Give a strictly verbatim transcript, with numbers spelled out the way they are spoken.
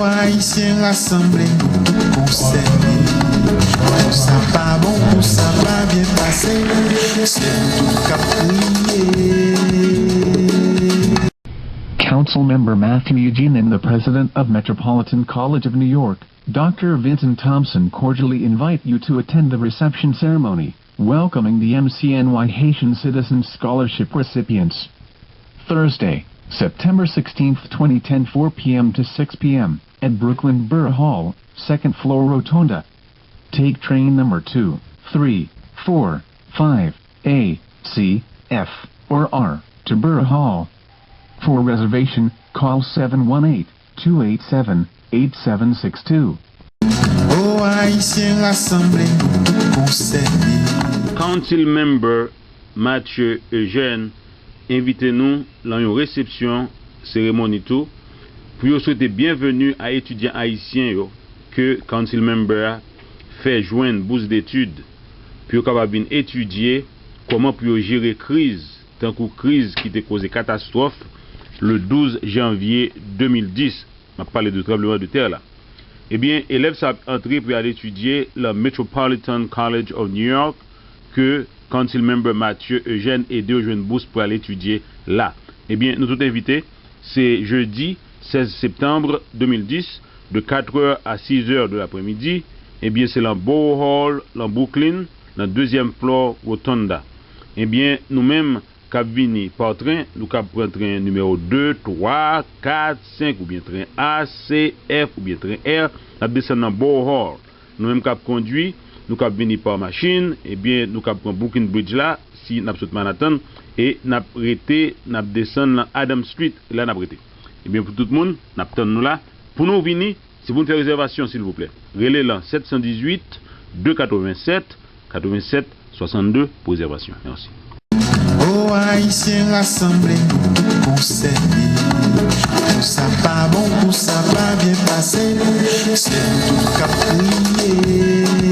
Ayisyen rasanble, nou tout konsène. Kou sa pa bon, kou sa pa byen pase, se nou tout k ap kriye. Council member Matthew Eugene and the president of Metropolitan College of New York, Doctor Vincent Thompson, cordially invite you to attend the reception ceremony welcoming the M C N Y Haitian Citizen Scholarship recipients. Thursday, September sixteenth, twenty ten, four p m to six p m, at Brooklyn Borough Hall, second floor Rotunda. Take train number two, three, four, five, A, C, F, or R to Borough Hall. For reservation, call seven one eight, two eight seven, eight seven six two. O Ayisyen rasanble, nou tout konsène. Council member Mathieu Eugène envite nou lan yon resepsyon, seremoni tou, pou yo swete byenveni a etidyan ayisyen yo ke Council member a fè jwenn bous detid pou yo kapab vin etidye kòman pou yo jere kriz, tankou kriz ki te koze katastwòf le douz janvye de mil dis. M ap pale de tranbleman de tè la. Ebyen, elèv sa ap antre pou y al etidye lan Metropolitan College of New York ke Council member Mathieu Eugène ede yo jwenn bous pou al etidye la. Ebyen, nou tout envite, se jedi sèz septanm de mil dis, de katrè a sizè de lapremidi, ebyen, se lan Borough Hall, lan Brooklyn, lan dezyèm flò Rotunda. Ebyen, nou menm k ap vini pa tren, nou kab pran tren nimewo de, twa, kat, senk, oubyen tren A, C, F, oubyen tren R, n ap desann nan Borough Hall. Nou menm k ap kondwi, nou kab vini pa machin, ebyen, nou kab pran Brooklyn Bridge la, si n ap sot Manhattan, e n ap rete, n ap desann lan Adams Street, e la n ap rete. Ebyen, pou tout moun, n ap tann nou la. Pou nou vini, si pou n fè rezèvasyon, silvouplè, rele lan sèt san dizuit, de katrevennsèt, katrevennsèt, swasannde pou rezèvasyon. Mèsi. O Ayisyen rasanble, nou tout konsène. Kou sa pa bon, kou sa pa byen pase, se nou tout k ap kriye.